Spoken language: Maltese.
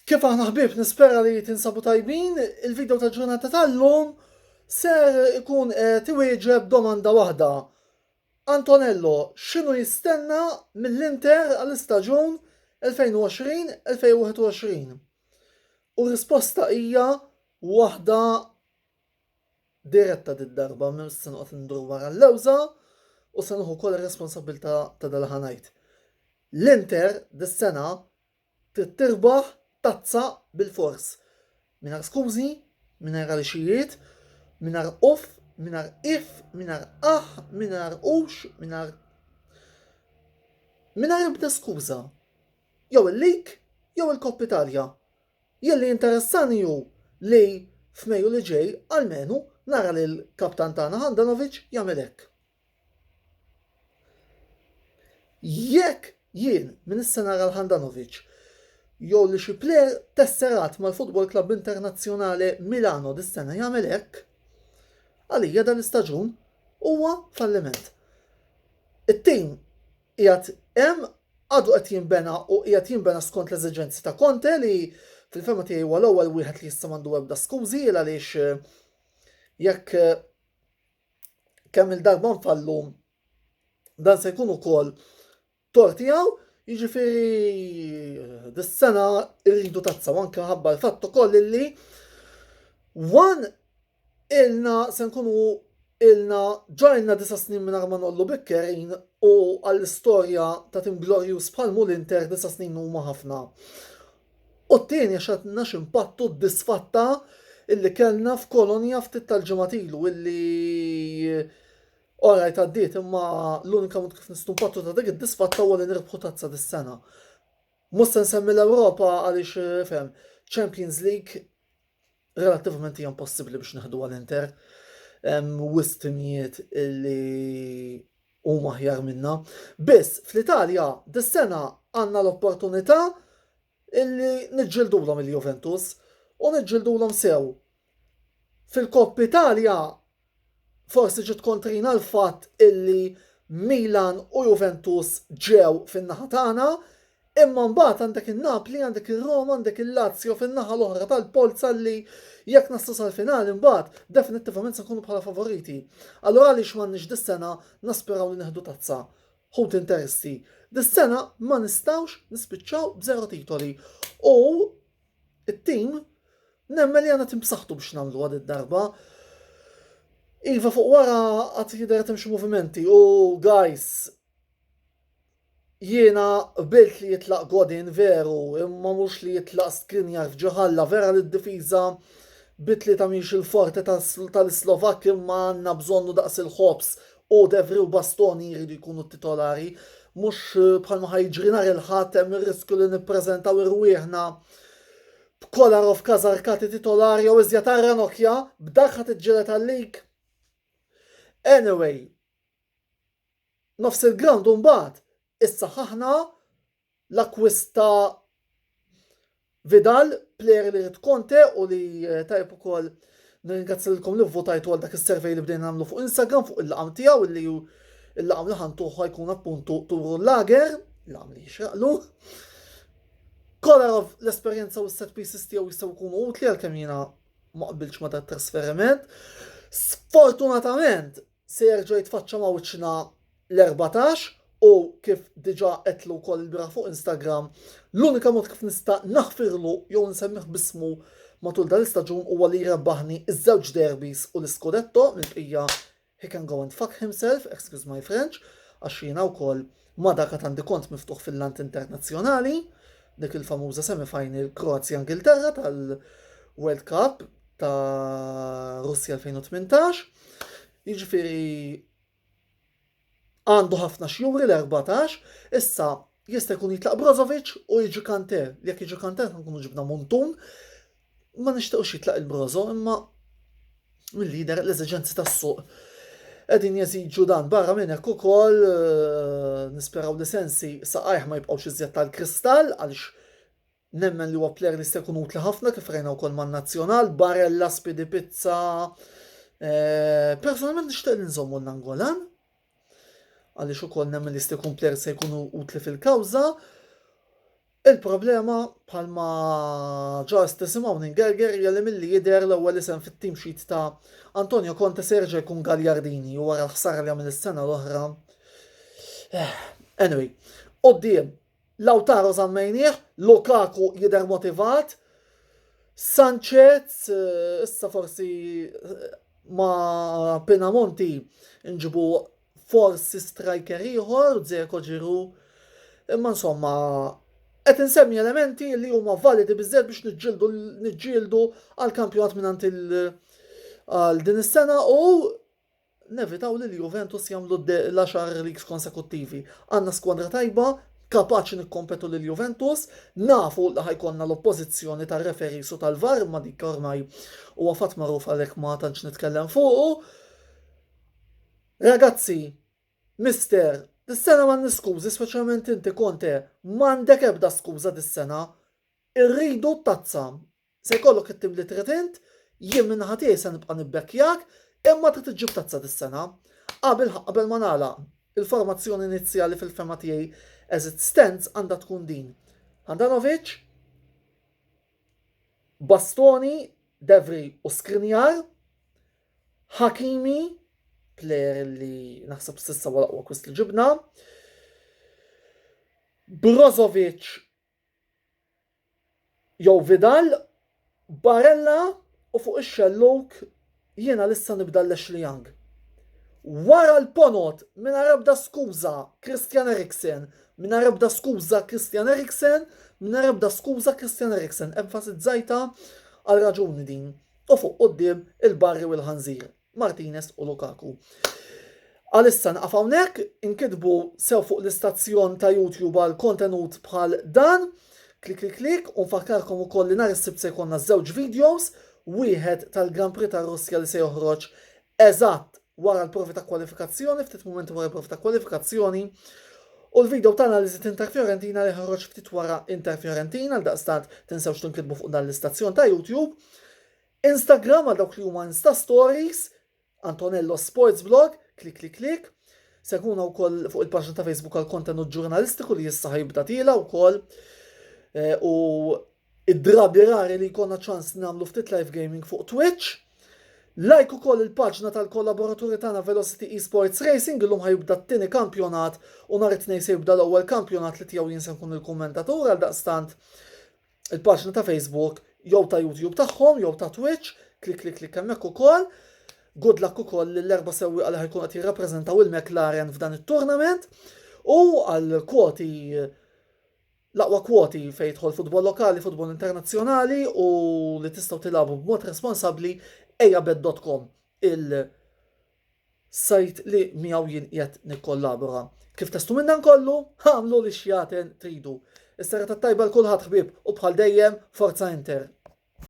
Kif aħna ħbieb nispera li tinsabu tajbin, il-video ta' ġurnata tal-lum ser ikun qed iwieġeb domanda waħda. Antonello x'inhu jistenna mill-Inter għall-istaġun 2020-2021? U r-risposta hija waħda diretta did-darba, mhux se noqgħod indur wara l-lewża u se nieħu wkoll ir-responsabbiltà ta' dal ħa ngħid. L-Inter dis-sena Trid tirbaħ tazza bilfors. Mingħajr skużi, mingħajr għalixijiet, mingħajr uff, mingħajr if, mingħajr aħ, mingħajr hux, mingħajr mingħajr ebda skuża. Jew il-League jew il-Coppa Italia. Jien li jinteressani hu li f'Mejju li ġej almenu nara lill-kaptan tagħna Handanovic jagħmel hekk. Jekk jien minn issa nara l-Handanovic jew li xi plejer tesserat mal-Football Club Internazzjonale Milano dis-sena jagħmel hekk, għalija dan l-istaġun huwa falliment. It-tim qiegħed hemm għadu qed jinbena u qiegħed jinbena skont l-eżiġenzi ta' Conte li fil-fehma tiegħi huwa l-ewwel wieħed li issa m'għandu ebda skużi għaliex jekk kemm il-darba nfallu dan se jkun ukoll tort tiegħu, jiġifieri dis-sena rridu tazza anke ħabba l-fatt ukoll illi one ilna se nkunu ilna ġa ilna disa snin mingħajr ma nollu bikkerin u għall-istorja ta' tim glorjus bħal mu l-Inter disa snin huma ħafna. U t-tieni għax għadna x'impattu d-disfatta illi kellna f'Kolonja ftit tal-ġimgħat ilu illi alright għaddiet imma l-unika mod kif nistgħu npattu ta' dik id-disfatta huwa li nirbħu tazza dis-sena. Mhux se nsemmi l-Ewropa għaliex fhem Champions League relattivament hija impossibbli biex neħdu għal Inter. Hemm wisq timijiet illi huma aħjar minna. Biss fl-Italja dis-sena għandna l-opportunità illi niġġildulhom il-Juventus u niġġildulhom sew. Fil-Coppa Italia forsi ġiet kontrina l-fatt illi Milan u Juventus ġew fin-naħa tagħna, imma mbagħad għandek in-Napli, għandek ir-Roma, għandek il-Lazio fin-naħa l-oħra tal-polza li jekk naslu sal-finali mbagħad definittivament se nkunu bħala favoriti. Allura għaliex m'għandniex dis-sena naspiraw li nieħdu tazza? Ħut interessi. Dis-sena ma nistgħux nispiċċaw b'żero titoli. U It-tim nemmen li għandna tim b'saħħtu biex nagħmluha did-darba. Iva fuq wara għad jidher hemm xi movimenti u guys jiena qbilt li jitlaq Godin veru, imma mhux li jitlaq Skriniar f'ġiħalla vera li d-difiża bitli ta' mhix il-forte tal-Slovak imma għandna bżonnu daqs il-ħobż u Devri u Bastoni jridu jkunu titolari mhux bħalma ħa jiġri nhar il-Ħadd hemm ir-riskju li nippreżentaw irwieħna b'Kolarov Kazarkati titolari jew iżjed Ranocchia b'dak ħa tiġġieled għal-lig. Anyway, nofs il-ground u mbagħad issaħħaħna L-akkwist ta' Vidal, player li rid Conte u li eh, tajb ukoll nirringrazzja lilkom li vvotajtu għal dak is-survey li bdejna nagħmlu fuq Instagram fuq il-laqam tiegħu li il-laqam li ħantuh jkun appuntu Turu Lager, laqam li jixraqlu. Kolarov l-esperjenza u s-set pieces tiegħu jistgħu jkunu utli għalkemm jiena ma qbilx ma dat trasferiment. Sfortunatament se jerġa' jitfaċċa ma' wiċċna l-14 u kif diġà għedtlu wkoll ilbieraħ fuq Instagram, l-unika mod kif nista' naħfirlu jew nsemmih b'ismu matul dan l-istaġun huwa li jrebbaħni ż-żewġ derbies u l-Iscudetto, mill-bqija he can go and fuck himself, excuse my French, għax jiena wkoll ma' dak għad għandi kont miftuħ fil-lant internazzjonali, dik il-famuża semi-final Kroazja-Ingilterra tal-World Cup ta' Russja 2018. Jiġifieri għandu ħafna x'juri l-14, issa jista' jkun jitlaq Brozovic u jiġi Kante. Jekk jiġi Kante nkunu ġibna muntun. Ma nixtiequx jitlaq il-Brozo imma mill-lider l-eżiġenzi tas-suq qegħdin jeżiġu dan. Barra minn hekk ukoll eh, nisperaw li Sensi saqajh ma jibqgħux iżjed tal-kristall għaliex Nemmen li huwa plejer li jista' jkun utli ħafna kif rajna wkoll man-nazzjonal, Barella, Spidi Pizza. Eh, personalment nixtieq li nżommu l-Angolan għaliex ukoll nemmen li jista' jkun plejer se jkun utli fil-kawża. Il-problema, bħalma ġast tisimgħu ningerger, hija li milli jidher l-ewwel isem fit-team sheet ta' Antonio Conte se jerġa' jkun Gagliardini u wara l-ħsara li għamel is-sena l-oħra. Eh, anyway, quddiem Lautaro żammejnieh, Lukaku jidher motivat, Sanchez eh, issa forsi eh, ma' Pinamonti nġibu forsi striker ieħor, Dzeko Giroud, imma insomma qed insemmi elementi li huma validi biżżejjed biex niġġieldu niġġieldu għall-kampjonat mingħand il għal din is-sena u nevitaw li l-Juventus jagħmlu l-għaxar leagues konsekuttivi. Għandna skwadra tajba, kapaċi nikkompetu lil Juventus, nafu li ħajkonna l-oppożizzjoni tar-referees u tal-VAR imma dik ormai huwa fatt magħruf għalhekk ma tantx nitkellem fuqu. Ragazzi, Mister, dis-sena m'għandniex skużi, speċjalment inti Conte, m'għandek ebda skuża dis-sena. Irridu t-tazza. Se jkollok it-tim li trid int, jien min-naħa tiegħi se nibqa' nibbekkjak, imma trid iġġib tazza dis-sena. Qabel qabel ma nagħlaq, il-formazzjoni inizjali fil-fehma tiegħi as it stands għandha tkun din. Handanovic, Bastoni, De Vrij u Skriniar, Hakimi, player li naħseb s'issa huwa l-aqwa akkwist li ġibna. Brozovic jew Vidal, Barella u fuq ix-xellug jiena lissa nibda l-Ashley Young. Wara l-ponot mingħajr ebda skuża Christian Eriksen, mingħajr ebda skuża Christian Eriksen, mingħajr ebda skuża Christian Eriksen, enfasizzajtha għal raġuni din. U fuq quddiem il-barri u l-ħanżir, Martinez u Lukaku. Għalissa naqaf hawnhekk, inkitbu sew fuq l-istazzjon ta' YouTube għal kontenut bħal dan. Klik klik klik u nfakkarkom ukoll li nhar is-Sibt se jkollna żewġ videos, wieħed tal-Grand Prix tar-Russja li se joħroġ eżatt wara l-provi ta' kwalifikazzjoni, ftit mumenti wara l-provi ta' kwalifikazzjoni, u l-video ta' analiżi t'Inter Fiorentina li ħroġ ftit wara Inter Fiorentina, għal daqstant tinsewx tinkitbu fuq dan l-istazzjon ta' YouTube. Instagram għal dawk li huma Insta Stories, Antonello Sports Blog, klik klik klik. Segwuna wkoll fuq il-paġna ta' Facebook għal kontenut ġurnalistiku li issa ħajibda tiela wkoll. Eh, u id-drabi rari li jkollna ċans nagħmlu ftit live gaming fuq Twitch. Like ukoll il-paġna tal-kollaboraturi tagħna Velocity Esports Racing illum ħajibda t-tieni kampjonat u nhar it-tnejn se jibda l-ewwel kampjonat li tiegħu jien se nkun il-kummentatur għal daqstant il-paġna ta' Facebook jew ta' YouTube tagħhom jew ta' Twitch, klik klik klik hemmhekk ukoll. Good luck ukoll lill-erba' sewwieqa li ħajkun qed jirrappreżentaw il-McLaren f'dan it-tournament u għal kwoti l-aqwa kwoti fejn jidħol futbol lokali, futbol internazzjonali u li tistgħu tilagħbu b'mod responsabbli ejabet.com il sajt li miegħu jien qiegħed nikkollabora. Kif testu minn dan kollu, għamlu li xjaten tridu. Is-serata tajba l kulħadd ħbieb u bħal dejjem Forza Inter.